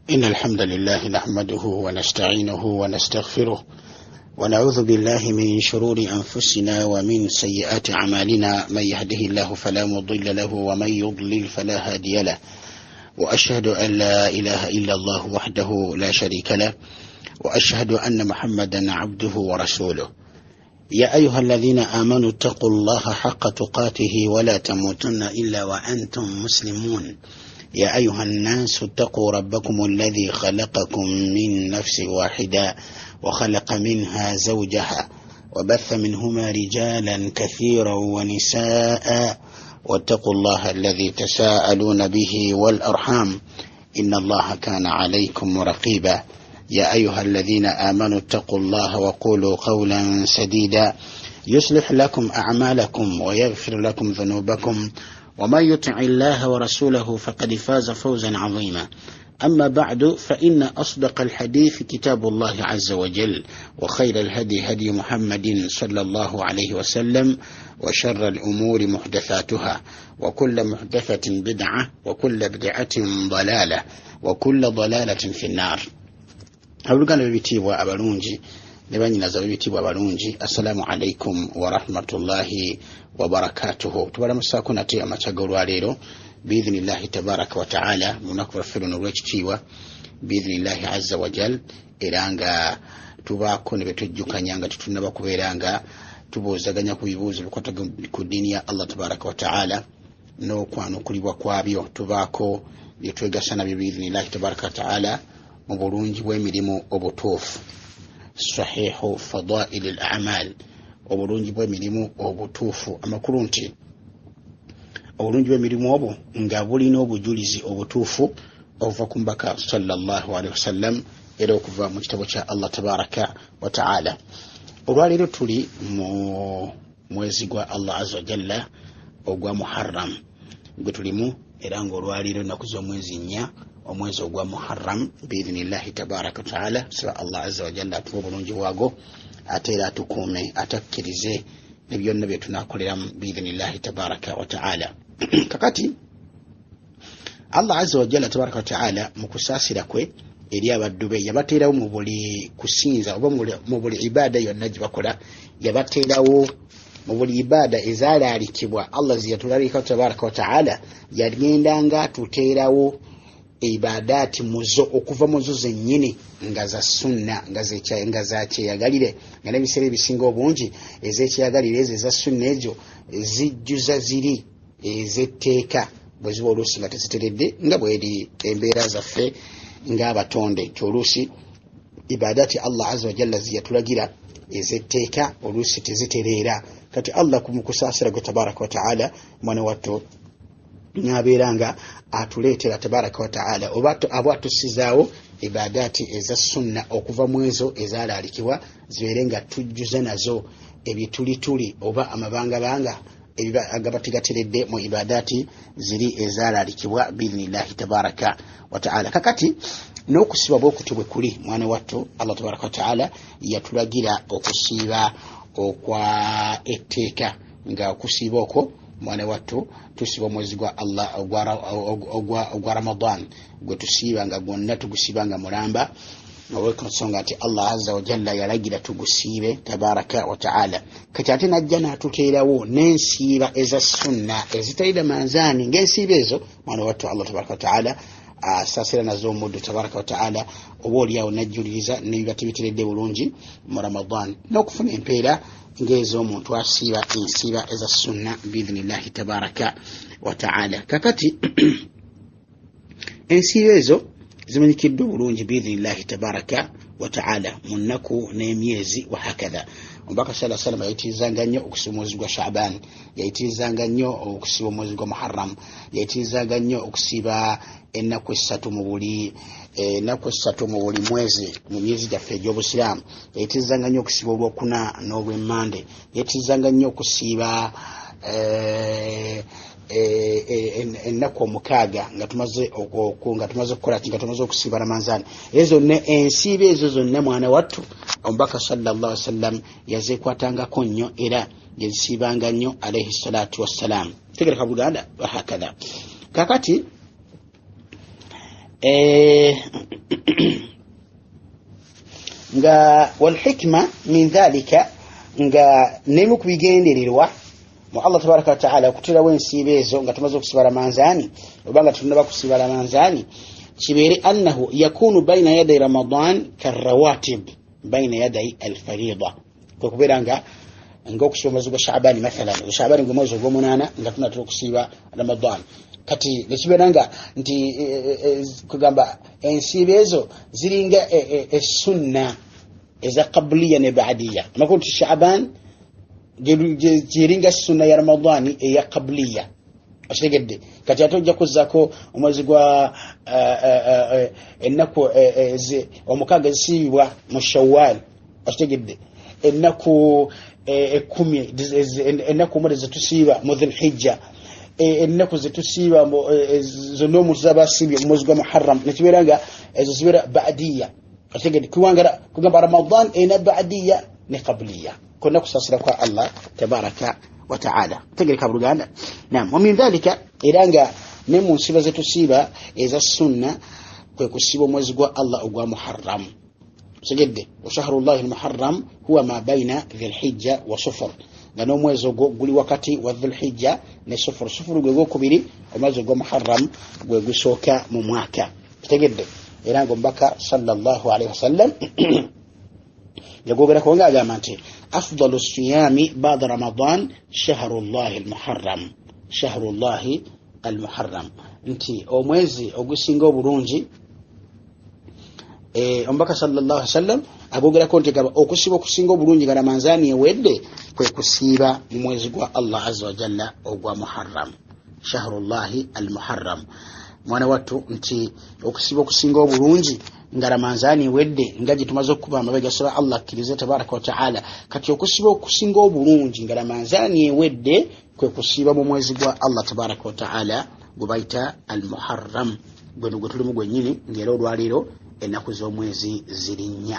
إن الحمد لله نحمده ونستعينه ونستغفره ونعوذ بالله من شرور أنفسنا ومن سيئات أعمالنا، من يهده الله فلا مضل له ومن يضلل فلا هادي له، وأشهد أن لا إله إلا الله وحده لا شريك له، وأشهد أن محمدا عبده ورسوله. يا أيها الذين آمنوا اتقوا الله حق تقاته ولا تموتن إلا وأنتم مسلمون. يا أيها الناس اتقوا ربكم الذي خلقكم من نفس واحدة وخلق منها زوجها وبث منهما رجالا كثيرا ونساء، واتقوا الله الذي تساءلون به والأرحام إن الله كان عليكم رقيبا. يا أيها الذين آمنوا اتقوا الله وقولوا قولا سديدا يصلح لكم أعمالكم ويغفر لكم ذنوبكم، ومن يطع الله ورسوله فقد فاز فوزا عظيما. أما بعد، فإن أصدق الحديث كتاب الله عز وجل، وخير الهدي هدي محمد صلى الله عليه وسلم، وشر الأمور محدثاتها، وكل محدثة بدعة، وكل بدعة ضلالة، وكل ضلالة في النار. Abooluganda b'ebitiibwa abalungi ne bannyinaze ab'ebitiibwa abalungi, assalamu alaikum warahmatullahi wabarakatuhu. Tubalamusaako nate amakya g'olwaleero biidhinillahi tabaraka wataala, mu lunaku lwaffe luno olw'ekitiibwa biidhinillahi azza wajal, era nga tubaako ne betujjukanya nga tetunnaba kubeera nga tubuuzaganya ku bibuuzo bikwata ku ddiini ya Allah tabaraka wataala n'okwanukulibwa kwabyo. Tubaako bye twegasa nabyo biidhinillahi tabaraka wataala mu bulungi bw'emirimu obutuufu, sahihu fadaili al amal, obulungi bw'emirimu obutuufu. Amakulu nti obulungi bw'emirimu obwo nga bulina obujulizi obutuufu obuva ku Mubaka sallallahu alaihi wasallam, era okuva mu kitabo kya Allah tabaraka wa taala. Olwaleero tuli mu mwezi gwa Allah azza wajalla ogwa Muharram gwe tulimu, era ng'olwaleero ennaku z'omwezi 4 omwezi ogwa Muharram biidhinillahi tabaraka wataala. Saba Allah azza wajalla atuwe obulungi bwago, ate era atukuume, atakkirize ne byonna bye tunaakoleramu biidhinillahi tabaraka wataala. Kakati Allah azza wajalla tabaraka wataala mu kusaasira kwe eri abaddu be yabateerawo mu buli kusinza oba mu buli ibaada yonna gye bakola, yabateerawo mu buli ibaada ezaalaalikibwa Allah ze yatulaalika tabaraka wataala, yagendanga atuteerawo ibaadaati muzo okuva muzo zennyini nga za sunna, nga za kyeyagalire, nga n'ebiseera ebisinga obungi ez'ekyeyagalire ezo eza sunna ezo zijjuza ziri ez'etteeka bwe ziba oluusi nga teziteredde, nga bweri embeera zaffe ng'abatonde nti oluusi ibaadaati Allah azza wajalla ze yatulagira ez'etteeka oluusi tezitereera. Kati Allah mu kusaasira gwe tabaraka wataala mwana wattu n'abeera nga atuleetera tabaraka wataala oba aba atussizaawo ibaadaati eza sunna okuva mu ezo ezaalaalikibwa zibeere nga tujjuza nazo ebitulituli oba amabangabanga agaba tegateredde mu ibaadaati ziri ezaalaalikibwa biidhinillahi tabaraka wataala. Kakati n'okusiiba bwokutyo bwe kuli mwana wattu, Allah tabaraka wataala yatulagira okusiiba okwa etteeka, nga okusiiba okwo mwana wattu tusiiba omwezi gwa Allah ogwa Ramadan gwe tusiiba nga gwonna tugusiiba nga mulamba, olw'ensonga nti Allah azza wajalla yalagira tugusiibe tabaraka wataala. Kati ate najja n'atuteerawo n'ensiiba eza sunna ezitalira manzaani, ng'ensiiba ezo mwana wattu Allah tabaraka wataala asaasira nazo omuddu tabaraka wataala, oba oliawo najjuliriza nebiba tebiteredde bulungi mu Ramadan, n'okufuna empeera ng'ez'omuntu asiiba ensiiba eza sunna biidhinillahi tabaraka wataala. Kakati ensiiba ezo zimanyikiddwa bulungi biidhinillahi tabaraka wataala mu nnaku n'emyezi wahakadha. Omubaka sallallahu alaihi wasallam yayitirizanga nnyo okusiiba omwezi gwa Shaaban, yayitirizanga nnyo okusiiba omwezi gwa Muharram, yayitirizanga nnyo okusiiba ennaku 3 mu buli ennaku 3 mu buli mwezi mu myezi gyaffe egy'obusiraamu, yayitirizanga nnyo okusiiba olwokuna n'olwemmande, yayitirizanga nnyo okusiiba ennaku 6 nga tumaze okukola nga tumaze okusiiba Ramanzaani. Ezo zonna ensiiba ezo zonna mwana wattu Omubaka sallallahu alaihi wasallam yazeekwatangako nnyo era yazisiibanga nnyo alaihi salatu wassalam. Tegereka Buganda wahakadha. Kakati Nga walhikma min dhalika, nga nemu ku bigendererwa mu Allah tabaraka wataala okuterawo ensiiba ezo nga tumaze okusiba Ramanzaani oba nga tetunaba kusiba Ramanzaani, kibeere annahu yakunu baina yaday Ramadan karawatib baina yaday alfarida, kwe kubeera nga ngaokusiba omwezi gwa Shaabani mathalan, Shaabani gwe mwezi ogwomunaana nga tunatera okusiiba Ramadan. Kati nekibeera nga nti kugamba ensiiba ezo ziringa essunna eza kabuliya ne baadiya. Amakulu nti Shaban gyeringa sunna ya Ramadani eya kabuliya, okitegedde? Kati ate ojja kuzzako omwezi gwa ennaku 6 ezisiibibwa mu Shawal, okitegedde? Ennaku 10, ennaku 9 zetusiiba mu Dhulhijja, ennaku zetusiiba zonna omuntu zaba asiibye mu mwezi gwa Muharram, nekibeera nga ezo zibeera baadiya, okitegedde? Kuwangala kugamba Ramadan erina baadiya ne kabuliya, konna kusaasira kwa Allah tabaraka wataala. Tegereka buluganda? Nam, wamin dhalika, era nga ne mu nsiba zetusiiba eza sunna kwe kusiiba omwezi gwa Allah ogwa Muharram, otegedde? Washahru llahi lmuharram huwa ma baina dhilhijja wa sufur, nga n'omwezi ogwo guli wakati wa Dhulhijja ne Sufuru. Sufuru gwe gwokubiri, omwezi ogwa Muharram gwe gusooka mu mwaka, kitegedde? Era nga omubaka sallallahu alaihi wasallam yagwogerako nga agamba nti afdalu siyami bada Ramadan shahru llahi almuharram, shahru llahi almuharram, nti omwezi ogusinga obulungi. Omubaka sallallahu alaihi wasallam agogerako nti gaba okusiiba okusinga obulungi nga Ramanzaani ewedde kwe kusiiba mu mwezi gwa Allah azza wajalla ogwa Muharram, shahrullahi almuharram. Mwana wattu, nti okusiiba okusinga obulungi nga Ramanzaani ewedde, nga gye tumaze okukuba amabega, saba Allah akkirize tabaraka wataala. Kati okusiiba okusinga obulungi nga Ramanzaani ewedde kwe kusiiba mu mwezi gwa Allah tabaraka wataala gwe bayita Almuharram, gweno gwe tulimu gwennyini, ngaera olwaleero ennaku z'omwezi ziri 4.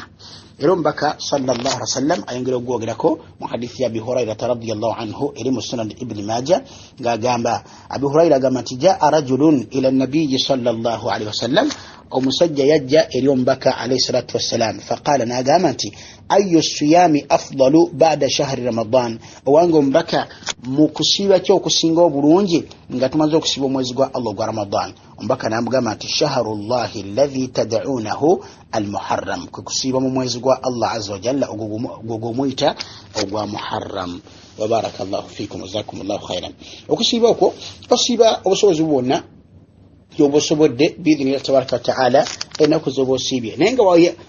Era omubaka sallallahu alaihi wasallam ayongera okugwogerako mu hadithi ya Abi Hurairata radiallahu anhu eri mu Sunan Ibni Maja, ng'agamba, Abi Huraira agamba nti jaa rajulun ila nabiyi sallallahu alaihi wasallam, omusajja yajja eri omubaka alaihi salatu wassalam, faqala, n'agamba nti ayu siyami afdalu bada shahri Ramadan? Owange omubaka, mu kusiiba ki okusinga obulungi nga tumaze okusiiba omwezi gwa Allah ogwa Ramadan? Omubaka n'amugamba nti shahru llahi allahi tadaunahu almuharram, kwe kusiiba mu mwezi gwa Allah aza wajalla ogwo gwomuyita ogwa Muharram. Wabaraka llahu fikum, jazakum llahu khairan. Okusiiba okwo osiiba obusobozi bwonna gyoba osobodde biidhinillah tabaraka wataala ennaku zoba osiibye, naye nga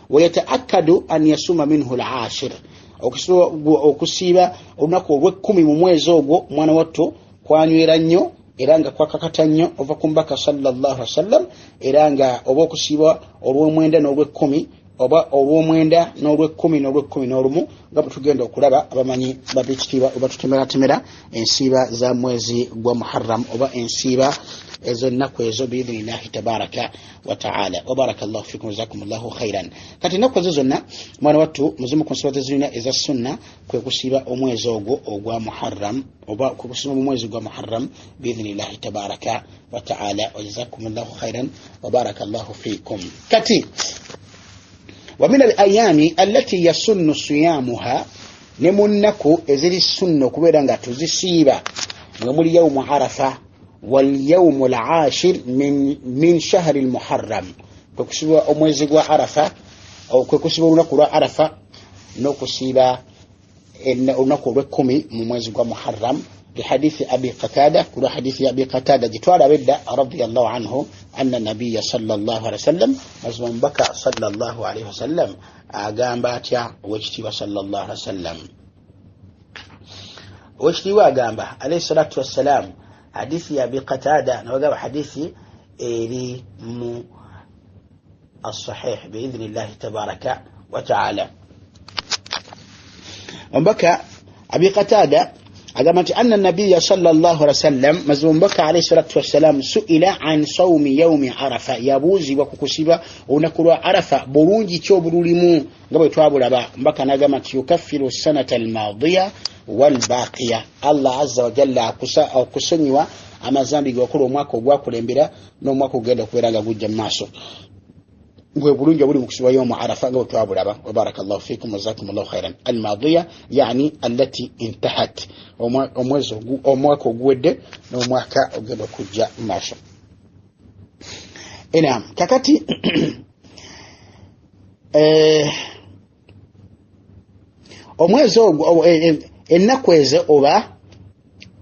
wayataakadu an yasuma minhu lashir, okusiiba olunaku olwekumi mu mwezi ogwo, mwana wattu, kwanywera nnyo era nga kwakakata nnyo ova ku mbaka sallallahu wasallam. Era nga oba okusiiba olwomwenda n'olwekumi, oba olwomwenda n'olwekumi n'olwekumi n'olumu, nga bwe tugenda okulaba abamanyi babekitiibwa oba tutemeratemera ensiiba za mwezi gwa Muharram oba ensiiba ezo nnaku ezo biidhinillahi tabaraka wataala. Wabaraka llahu fikum, jazakum llahu khairan. Kati ennaku ezo zonna, mwana wattu, muzimu ku nsiba zezirina eza sunna kwe kusiiba omwezi ogwo ogwa Muharram, oba kwe kusiiba mu mwezi gwa Muharram biidhinillahi tabaraka wataala. Wajazakum llahu khairan wabaraka llahu fikum. Kati wa min al ayami allati yasunnu siyamuha, ne mu nnaku eziri sunna okubeera nga tuzisiiba mwe muli yaumu Arafa walyaumu lashir min shahri lmuharram, kwe kusiiba omwezi gwa Arafa, kwe kusiiba olunaku lwa Arafa n'okusiiba olunaku olwekumi mu mwezi gwa Muharram, lihadithi Abi Qatada, kulwa hadithi ya Abi Qatada gitwalaba edda radiallahu anhu, anna nabiya sallallahu alaihi wasallam, mazima mubaka sallallahu alaihi wasallam agamba atya? Owekitiibwa sallallahu alaihi wasallam, owekitiibwa agamba alaihi salatu wassalam, hadithi ya Abi Qatada nabagamba hadithi eri mu asahih biidhini llahi tabaraka wataala. Omubaka Abi Qatada agamba nti anna nabiya sallallahu alaihi wasallam, mazima omubaka alaihi salatu wassalam, suila an saumi yaumi Arafa, yabuuzibwa ku kusiba olunaku lwa Arafa, bulungi ki obululimu, nga bwe twabulaba. Omubaka nagamba nti yukaffiru sanata almadiya walbaqiya, Allah azza wajalla akusonyiwa. Amazambi gewakola omwaka ogwakulembera n'omwaka ogenda okubeera nga gujja mu maaso. Bwe bulungi obuli mu kusiba yawmu Arafa nga bwe twabulaba. Wa barakallahu fikum wa jazakumullahu khairan. Almadiya yani allati intahat, omwezi omwaka oguwedde n'omwaka ogenda okujja mu maaso. Enam kakati omwezi ogwo, ennaku ezo oba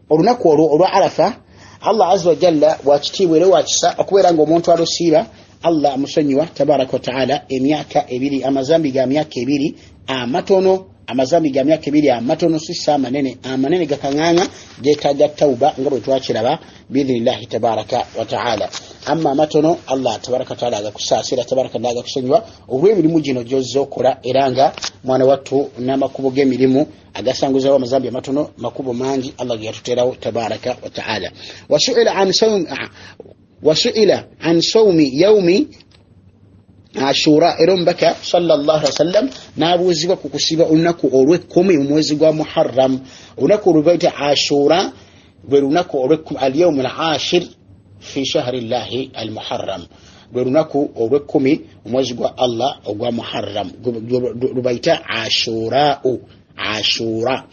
olunaku olwo olwa Arafa, Allah azza wa jalla wakitiibwa era wakisa okubeera nga omuntu alusiiba Allah amusonyiwa tabaraka wa taala emyaka ebiri, amazambi ga myaka ebiri amatono, amazambi ga myaka ebiri amatono, sisa amanene. Amanene gakaŋŋaŋa geetaaga tauba nga bwe twakiraba biidhinillahi tabaraka wa taala. Amma amatono Allah tabaraka wa taala agakusaasira, tabaraka taala agakusonyiwa olw'emirimu gino gy'ozza okola. Era nga mwana wattu n'amakubo g'emirimu agasanguzawo amazambi amatono makubo mangi Allah ge yatuteerawo tabaraka wa taala. Wasuila an sawmi yaumi Ashura, era omubaka sallallahu alaihi wasallam n'abuuzibwa ku kusiiba olunaku olw'ekkumi mu mwezi gwa Muharram. Olunaku olwo bayita Ashura, lwe lunaku olw'ekkumi, alyaumu al ashir fi shahri llahi almuharram, lwe lunaku olw'ekkumi mu mwezi gwa Allah ogwa Muharram, lubayita Ashurau, Ashura.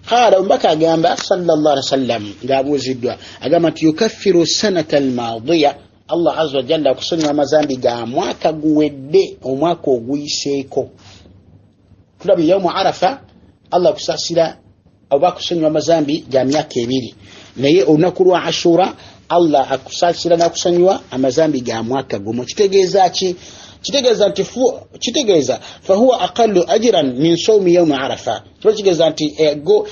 Qala, omubaka agamba sallallahu alaihi wasallam ng'abuuziddwa, agamba nti yukaffiru sanata almadiya, Allah azza wa jalla akusonyiwa amazambi ga mwaka guwedde, omwaka oguyiseeko. Tulabye yaumu Arafa Allah akusasira oba akusonyiwa amazambi ga myaka ebiri, naye olunaku lwa Ashura Allah akusasira n'akusonyiwa amazambi ga mwaka gumu. Kitegeeza ki? Kitegeeza nti kitegeeza fahuwa aqallu ajiran min sawmi yaumi Arafa. Kiba kitegeeza nti ego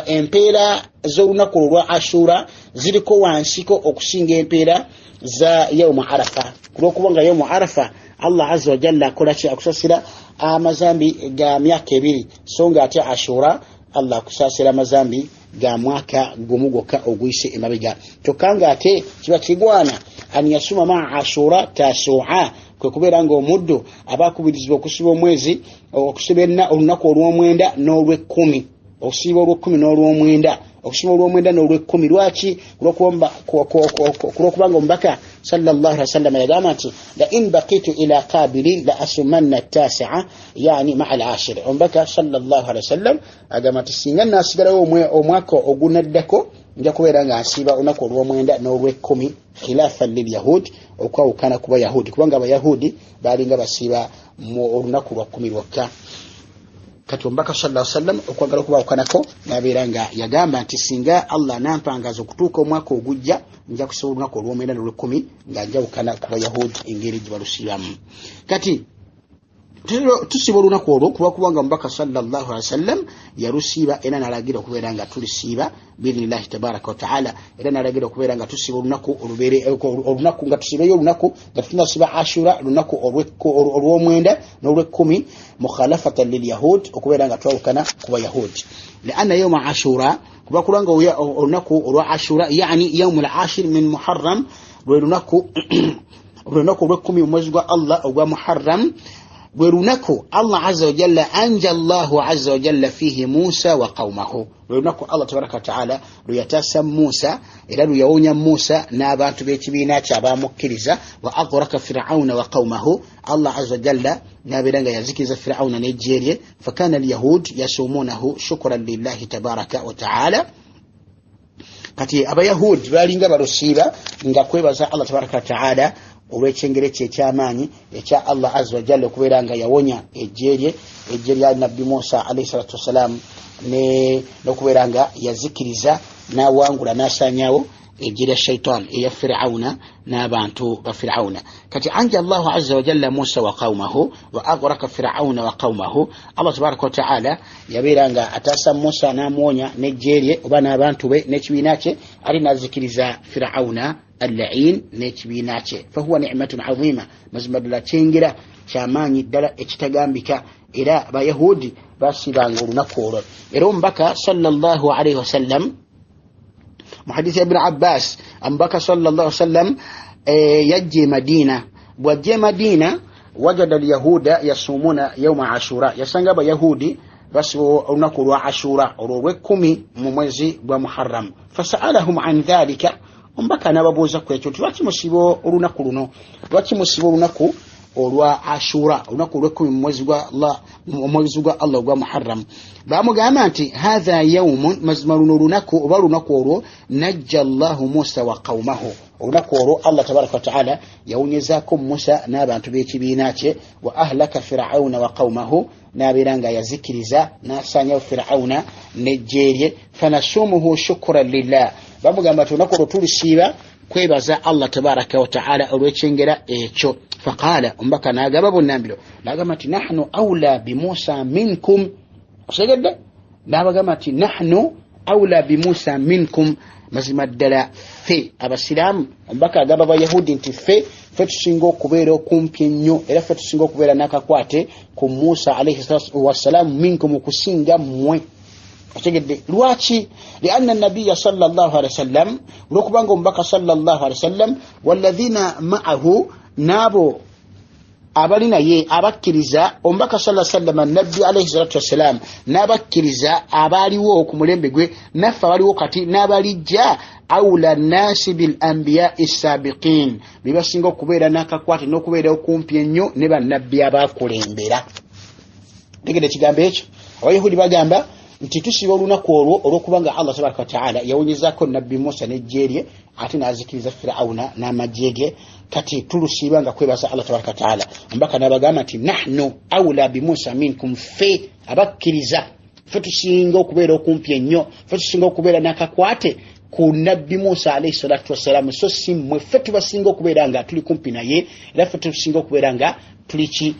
empeera z'olunaku olwa Ashura ziriko wansiko okusinga empeera za yaumu Arafa, kulwokuba nga yaumu Arafa Allah azza wajalla akola ki? Akusasira amazambi ga myaka ebiri, so nga ate Ashura Allah akusasira amazambi ga mwaka gumu gwokka oguyise emabega. Kyokka nga ate kiba kigwana an yasuma maa Ashura tasua, kwe kubeera nga omuddu aba akubirizibwa okusiba omwezi, okusiba olunaku olw'omwenda n'olw'ekkumi, okusiiba olw'ekkumi n'olw'omwenda, okusiba olw'omwenda n'olw'ekkumi. Lwaki? Kulwokubanga omubaka sallallahu alaihi wasallam yagamba nti la in baqitu ila qabilin la asumanna tasia yani maa al ashir. Omubaka sallallahu alaihi wasallam agamba nti singa nasigalawo omwaka ogunaddako nja kubeera nga nsiiba olunaku olw'omwenda n'olw'ekkumi, khilafan lilyahud, okwawukana ku bayahudi, kubanga abayahudi balinga basiiba mu olunaku lwa kkumi lwokka. Kati omubaka sallallahu alaihi wasallam okwagala okubawukanako nabeera nga yagamba nti singa Allah nampangaza okutuuka omwaka ogujja nja kusiba olunaku olw'omwenda n'olw'ekkumi nga njawukana ku bayahudi engeri gye balusiibamu. Kati tusiba olunaku olwo kuba kubanga omubaka sallallahu alaihi wasallam yalusiiba era nalagira okubeera nga tulisiiba biidhinillahi tabaraka wa taala, era nalagira okubeera nga tusiba olunaku olunaku nga tusiibeyo olunaku nga tutunasiba Ashura, olunaku olw'omwenda n'olw'ekkumi, mukhalafatan lilyahud, okubeera nga twawukana ku bayahudi. Lianna yauma Ashura, kuba kulanga olunaku olwa Ashura, yani yaumu lashir min Muharram, lwe lunaku olw'ekkumi mu mwezi gwa Allah ogwa Muharram, lwe lunaku Allah azza wa jalla anja Allahu azza wa jalla fihi Musa wa qaumahu, lwe lunaku Allah tabaraka wa taala lwe yataasa Musa era lwe yawonya Musa n'abantu b'ekibiina kye abamukkiriza, wa agraka Firauna wa qaumahu, Allah azza wa jalla n'abeera nga yazikiriza Firauna n'eggye lye. Fakana alyahud yasumunahu shukran lillahi tabaraka wa taala. Kati abayahudi balinga balusiiba nga kwebaza Allah tabaraka wa taala olw'ekyengere kye ekyamaanyi ekya Allah azza wa jalla okubeera nga yawonya eggye lye, eggye lya Nabbi Musa alaihi salatu wassalaamu, n'okubeera nga yazikiriza n'awangula n'asaanyawo eggye lya shaitan eya Firauna n'abantu ba Firauna. Kati anja Allahu azza wa jalla Musa wa qaumahu wa agraka Firauna wa qaumahu, Allah tabaraka wa taala yabeera nga ataasa Musa n'amuwonya n'eggye lye oba n'abantu be n'ekibiina kye, ate n'azikiriza Firauna al-la'in n'ekibiina kye. Fahuwa ni'matun azima, mazima ddala kyengera kyamaanyi ddala ekitagambika. Era abayahudi basiibanga olunaku olwo. Era omubaka sallallahu alaihi wasallam mu hadithi ya Ibn Abbas, omubaka sallallahu alaihi wasallam yajja e Madina. Bw'ajja e Madina, wajada alyahuda yasumuna yauma Ashura, yasanga abayahudi basiba olunaku olwa Ashura olwo olw'ekkumi mu mwezi gwa Muharram. Fasaalahum an dhalika, Omubaka n'ababuuza ku ekyo nti lwaki musiiba olunaku luno, lwaki musiiba olunaku olwa Ashura, olunaku olwekumi mu mwezi gwa Allah ogwa Muharram? Bamugamba nti hatha yaumun, mazima luno olunaku oba olunaku olwo, najja Llahu Musa wa qaumahu, olunaku olwo Allah tabaraka wataala yawonyezaako Musa n'abantu b'ekibiina kye, wa ahlaka Firauna wa qaumahu, n'abeera nga yazikiriza n'asaanyawo Firauna n'ejje lye. Fanasumuhu shukuran lillah, bamugamba nti olunaku olwo tulisiiba kwebaza Allah tabaraka wataala olw'ekyengera ekyo. Faqala, omubaka n'agamba bunnambiro n'agamba nti nahnu aula bimusa minkum. Osegedde? N'abagamba nti nahnu aula bimusa minkum, mazima ddala ffe abasiraamu. Omubaka agamba abayahudi nti ffe tusinga okubeera okumpi ennyo, era ffe tusinga okubeera n'akakwate ku Musa alaihi salatu wassalaamu minkum, okusinga mmwe. Otegedde? Lwaki? Lianna nabiya sallallahu alaihi wasallam, olwokubanga omubaka sallallahu alaihi wasallam, walladhina ma'ahu, n'abo abali naye abakkiriza omubaka sallallahu alaihi wasallam, nabbi alaihi salatu wassalam, n'abakkiriza abaaliwo ku mulembe gwe, naffe abaliwo kati n'abalijja, aula nnasi bil ambiyai sabiqin, bebasinga okubeera n'akakwate n'okubeera okumpi ennyo ne bannabbi abakulembera. Tegedde ekigambo ekyo? Abayahudi bagamba nti tusiba olunaku olwo olwokubanga Allah tabaraka wataala yawonyezaako nabbi Musa n'ejje lye, ate n'azikiriza Firawuna n'amagye ge, kati tulusiiba nga kwebaza Allah tabaraka wataala. Omubaka n'abagamba nti nahnu aula bimusa minkum, ffe abakkiriza ffe tusinga okubeera okumpi ennyo, ffe tusinga okubeera n'akakwate ku nabbi Musa alaihi salatu wassalaamu, so si mmwe. Ffe tubasinga okubeera nga tuli kumpi naye, era ffe tusinga okubeera nga tuliki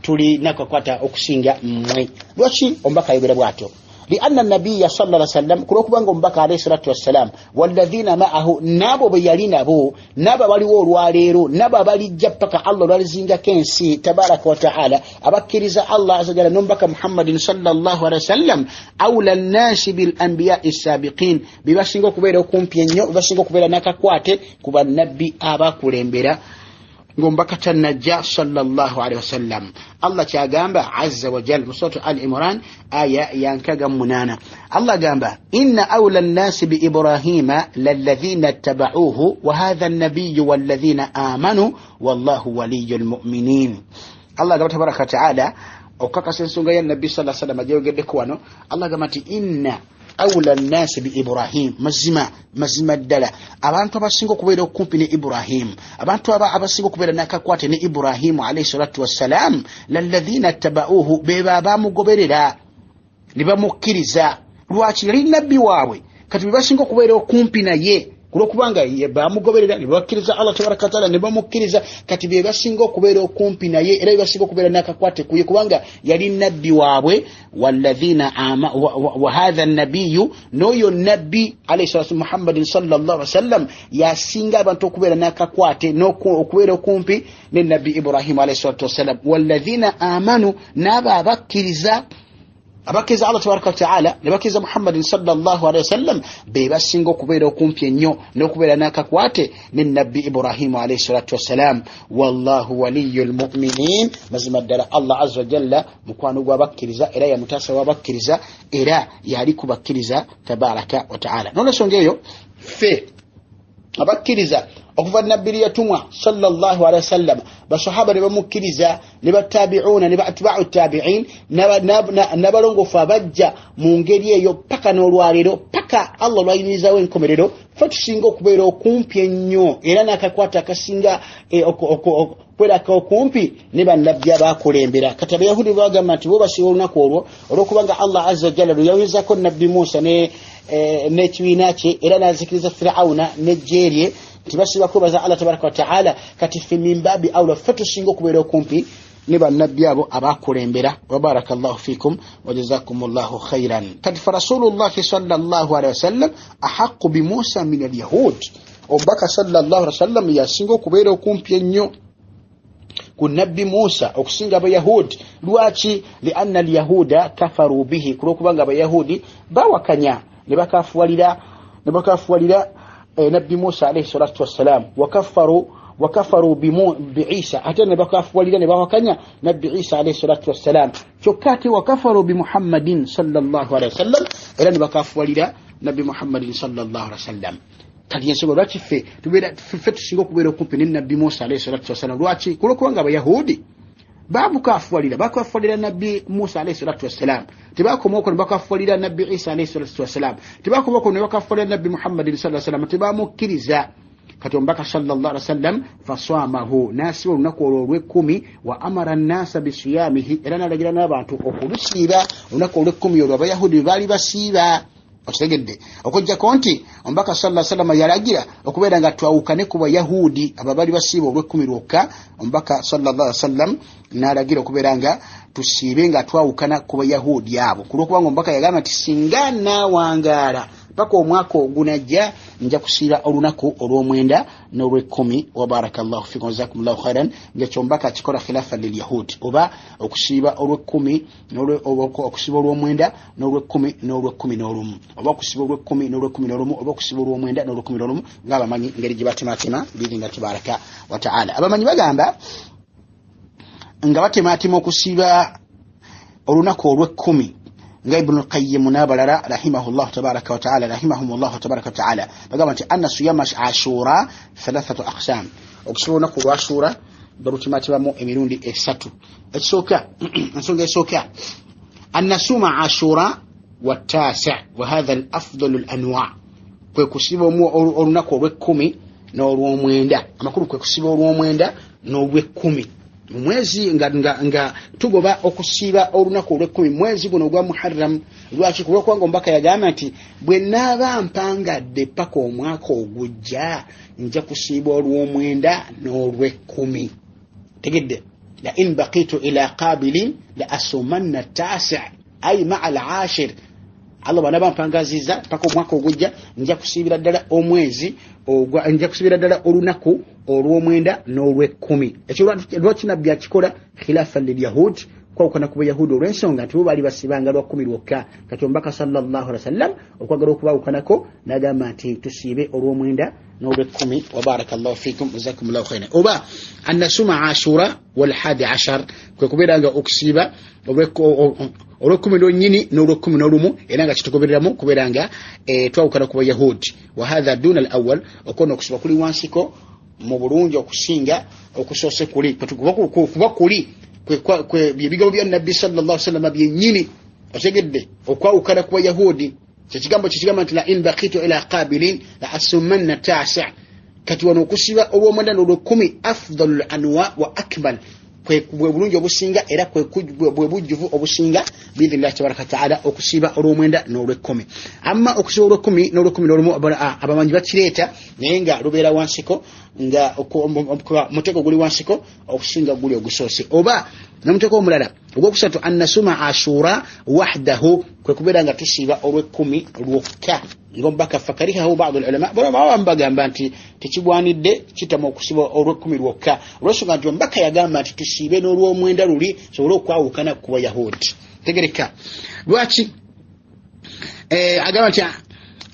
tuli nakakwata okusinga mmwe. Lwaki omubaka ayogera bw'atyo? Lianna nabiya salla llah sallam, kulwokubanga omubaka alaihi salatu wassalam, walladhina ma'ahu, n'abo be yali nabo, n'abo abaliwo olwaleero, n'abo abalijja paka Allah olwalizingako ensi tabaraka wataala, abakkiriza Allah aza wajalla n'omubaka Muhammadin sallallahu alaihi wasallam, aula nnasi bil ambiyai sabiqin, bebasinga okubeera okumpi ennyo, bebasinga okubeera n'akakwate ku bannabbi abakulembera ng'omubaka tannajja sallallahu alaihi wasallam. Allah kyagamba azza wajal mu suratu Al Imran aya ya 68, Allah agamba inna aula nnasi bi Ibrahima lalladhina ttabauhu wa hadha nabiyu walladhina amanu wallahu waliyu lmuminin. Allah agamba tabaraka wataala okukakasa ensonga ya nabbi sa sallam gyeyogeddeko wano. Allah agamba nti inna aula nnasi bi Ibrahim, mazima mazima ddala abantu abasinga okubeera okumpi ne Ibrahimu, abantu abasinga okubeera n'akakwate ne Ibrahimu alaihi salatu wassalam, lalladhina ttabauhu, beba abamugoberera ne bamukkiriza. Lwaki? Yali nabbi waabwe, kati bebasinga okubeera okumpi naye kulwokubanga bamugoberera ne bakkiriza Allah tabaraka wataala ne bamukkiriza, kati be basinga okubeera okumpi naye, era be basinga okubeera n'akakwate kuye kubanga yali nabbi waabwe. Walladhina wa hatha nabiyu, n'oyo nabbi alayhi salatu Muhammadin sallallahu alaihi wasallam yasinga abantu okubeera n'akakwate n'okubeera okumpi ne nabbi Ibrahimu alayhi salatu wassalam. Walladhina amanu, n'abo abakkiriza, abakkiriza Allah tabaraka wataala ne bakkiriza Muhammadin sallallahu alaihi wasallam, be basinga okubeera okumpi ennyo n'okubeera n'akakwate ne nabbi Ibrahimu alaihi salatu wassalam. Wallahu waliyu lmuminin, mazima ddala Allah azza wajalla mukwano gw'abakkiriza, era yamutaasa w'abakkiriza, era yali kubakkiriza tabaraka wataala. Nolwensonga eyo ffe abakkiriza okuva nabbi lye yatumwa sallallahu alaihi wasallam, basahaba ne bamukkiriza, ne batabiuna ne baatbau tabiin n'abalongoofu abajja mu ngeri eyo paka n'olwaleero, paka Allah lwayimirizawo enkomerero, ffe tusinga okubeera okumpi ennyo era n'akakwata akasinga okubeerako okumpi ne bannabbi abakulembera. Kati abayahudi bagamba nti bo basiba olunaku olwo olwokubanga Allah azza wajalla lwe yawezako nabbi Musa n'ekibiina kye, era n'azikiriza Firawuna n'ejje lye, nti basiba kwebaza Allah tabaraka wataala. Kati ffe mimbabi aula, ffe tusinga okubeera okumpi ne bannabbi abo abakulembera. Wabaraka llahu fikum wajazakum llahu khairan. Kati fa rasulullahi sallallahu alaihi wasallam ahaqu bimusa min alyahud, omubaka sallallahu alaihi wasallam yasinga okubeera okumpi ennyo ku nabbi Musa okusinga abayahudi. Lwaki? Lianna alyahuda kafaru bihi, kulwokubanga abayahudi bawakanya ne bakafuwalira nabbi Musa alaihi salatu wassalam. Wakafaru biisa, ate ne bakafuwalira ne bawakanya nabbi Isa alaihi salatu wassalam. Kyokka ate wakafaru bimuhammadin sallallahu alaihi wasallam, era ne bakafuwalira nabbi Muhammadin sallallahu alaihi wasallam. Kati ensonga lwaki ffe ffe tusinga okubeera okumpi ne Nabbi Musa alayhi salatu wassalam? Lwaki? Kulwokubanga Abayahudi bamukafuwalira, bakafuwalira Nabbi Musa alayhi salatu wassalam, tebakoma okwo ne bakafuwalira Nabbi Isa alayhi salatu wassalam, tebakoma okwo ne bakafuwalira Nabbi Muhammadin sallallahu alaihi wasallam, tebamukkiriza. Kati omubaka sallallahu alaihi wasallam faswamahu, n'asiba olunaku olwo olw'ekkumi, wa amara nnasa bisiyamihi, era n'alagira n'abantu okulusiiba olunaku olw'ekkumi olwo Abayahudi bwe baali basiiba. Okitegedde? Okuggyako nti omubaka sallallahu alaihi wasallam yalagira okubeera nga twawukane ku Bayahudi abo abaali basiiba olw'ekkumi lwokka. Omubaka sallallahu alaihi wasallam n'alagira okubeera nga tusiibe nga twawukana ku Bayahudi abo, kulwokubanga omubaka yagamba nti singa naawangaala paka omwaka ogunajja nja kusiiba olunaku olw'omwenda n'olw'ekkumi. Wa barakallahu fikum, jazakumullahu khairan. Ng'ekyo omubaka akikola khilafa lilyahudi, oba okusiiba olw'ekkumi, okusiiba olw'omwenda n'olw'ekkumi n'olw'ekkumi n'olumu, oba okusiiba olw'ekkumi n'olw'ekkumi n'olumu, oba okusiiba olw'omwenda n'olw'ekkumi n'olumu, ng'abamanyi ngeri gye batematema biidhinillahi tabaraka wa taala. Abamanyi bagamba nga batematema okusiiba olunaku olw'ekkumi, nga Ibnu Lqayimu n'abalala rahimahullahu tabaraka wataala, rahimahumullahu tabaraka wataala, bagamba nti anna siyama ashura thalathatu aqsam, okusiba olunaku olwa Ashura balutematemamu emirundi esatu. Ekisooka, ensonga esooka, annasuma ashura watasi wahatha al afdalu lanwa, kwe kusiba olunaku olw'ekkumi n'olwomwenda. Amakulu kwe kusiba olw'omwenda n'olw'ekkumi mu mwezi, nga tugoba okusiiba olunaku olw'ekkumi mwezi guno ogwa Muharram. Lwaki? Kulwokubanga omubaka yagamba nti bwe naaba mpangadde paka omwaka ogujja nja kusiiba olw'omwenda n'olw'ekkumi. Tegedde? La in baqitu ila qabilin la asumanna tasi ay maa al ashir, Allah bwanaba mpangaziza paka omwaka ogujja nja kusiibira ddala omwezi, nja kusiibira ddala olunaku olw'omwenda n'olw'ekkumi. Ekyo lwaki Nabbi akikola? Khilafa lilyahud, kwawukana ku Bayahudi, olw'ensonga nti bo baali basibanga lwa kkumi lwokka. Kati omubaka sallallahu alaihi wasallam okwagala okubawukanako n'agamba nti tusiibe olw'omwenda n'olw'ekkumi. Wa barakallahu fikum, jazakumullahu khairan. Oba annasuma ashura walhadi ashar, kwe kubeera nga okusiiba olw'ekkumi lwennyini n'olw'ekkumi n'olumu, era nga kitugobereramu kubeera nga twawukana ku Bayahudi. Wa hatha duna al awal, okwona okusiba kuli wansiko mu bulungi okusinga okusoose kuli, kuba kuli byebigambo bya Nabbi sallallahu sallama byennyini. Otegedde? Okwawukana ku Bayahudi kyekigambo kyekigamba nti la in baqitu ila qabilin la asumanna tasi. Kati wano okusiba olw'omwenda n'olwekumi afdalu l anwa wa akmal, bwe bulungi obusinga era bwe bujjuvu obusinga biidhinillahi tabaraka wataala, okusiiba olw'omwenda n'olw'ekkumi. Amma okusiiba olw'ekkumi n'olw'ekkumi n'olumu, abamanyi bakireeta naye nga lubeera wansiko, nga muteeko guli wansiko okusinga guli ogusoose. Oba nomuteeko omulala ogwokusatu, annasuma ashura wahdahu, kwe kubeera nga tusiiba olw'ekkumi lwokka ngaomubaka. Fakarihahu badu lulama, abamu bagamba nti tekigwanidde, kitamu okusiba olw'ekkumi lwokka, olwensonga nti omubaka yagamba nti tusiibe n'olw'omwenda luli sobole okwawukana ku Bayahudi. Tegereka lwaki agamba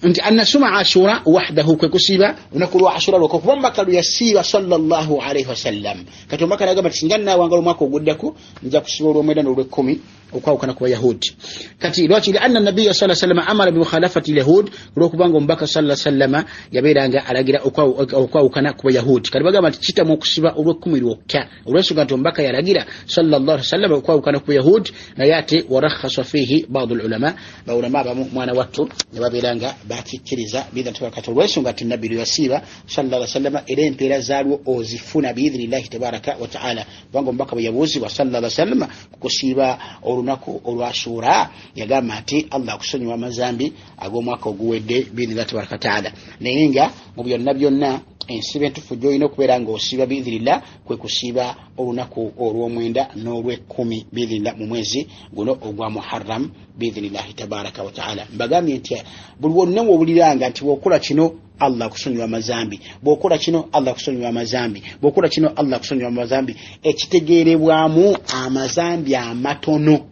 nti annasuma ashura wahdahu, kwe kusiiba olunaku lwa Ashura lwokka, kuba omubaka lwe yasiiba sallallahu alaihi wasallam. Kati omubaka nagamba nti singa naawangala omwaka oguddako nja kusiba olw'omwenda n'olw'ekkumi okwawukana ku Bayahudi. Kati lwaki? Lianna nabiya sa sallama amara bimukhalafati lyahud, olwokubanga omubaka sa sallama yabeeranga alagira okwawukana ku Bayahudi. Kati bagamba nti kitamu okusiba olw'ekkumi lwokka olwensonga nti omubaka yalagira sallallahu alaihi wasallam okwawukana ku Bayahudi. Naye ate warakhasa fihi badu lulama, baulama abamu, mwana wattu, ne babeera nga bakikkiriza kati olwensonga nti Nabbi lwe yasiiba sallallahu alaihi wasallama, era empeera zaalwo ozifuna biidhinillahi tabaraka wataala, kubanga omubaka bwe yabuuzibwa sallallahu alaihi wasallama kukusiiba olunaku olwashura yagamba nti Allah akusonyiwa amazambi ag'omwaka oguwedde biidhinillahi tabaraka wataala. Naye nga mu byonna byonna ensiba entufu gyolina okubeera nga osiiba biidhinillah kwe kusiiba olunaku olw'omwenda n'olw'ekkumi biidhinillah mu mwezi guno ogwa Muharram biidhinillahi tabaraka wataala. Mbagambye nti buli wonna wowuliranga nti bw'okola kino Allah akusonyiwa amazambi, bw'okola kino Allah akusonyiwa amazambi, bw'okola kino Allah akusonyiwa amazambi, ekitegeerebwamu amazambi amatono.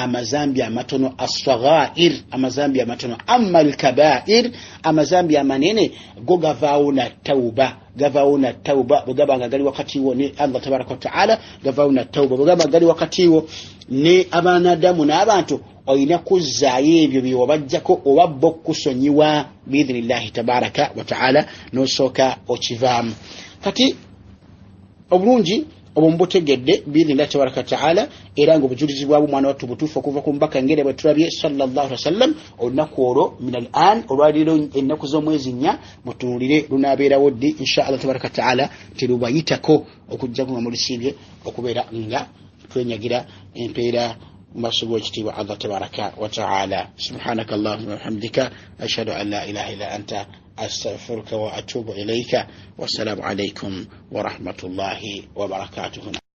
Amazambi amatono, assaghair, amazambi amatono. Amma alkabair, amazambi amanene, go gavaawo na tauba, gavaawo na tauba bwe gaba nga gali wakati wo ne Allah tabaraka wataala, gavaawo na tauba bwe gaba gali wakati wo ne abanadamu n'abantu. Olina kuzzaayo ebyo byewabajjako oba bo kukusonyiwa biidhinillahi tabaraka wataala, nosooka okivaamu. Kati obulungi obwo mubutegedde biidhinillahi tabaraka wataala, era nga obujulizi bwabwo, mwana wattu, butuufu okuva ku mubaka ngeri bwe tulabye sallallahu alaihi wasallam. Olunaku olwo min al an, olwaleero ennaku z'omwezi 4, mutunulire lunaabeerawo ddi insha Allah tabaraka wataala. Terubayitako okujjako nga mulisiibye okubeera nga twenyagira empeera mu maaso g'ekitiibwa Allah tabaraka wataala. Subhanaka allahuma wabihamdika, ashhadu an la ilaha illa anta, astaghfiruka wa atubu ilaika. Wassalamu alaikum warahmatullahi wabarakatuhu.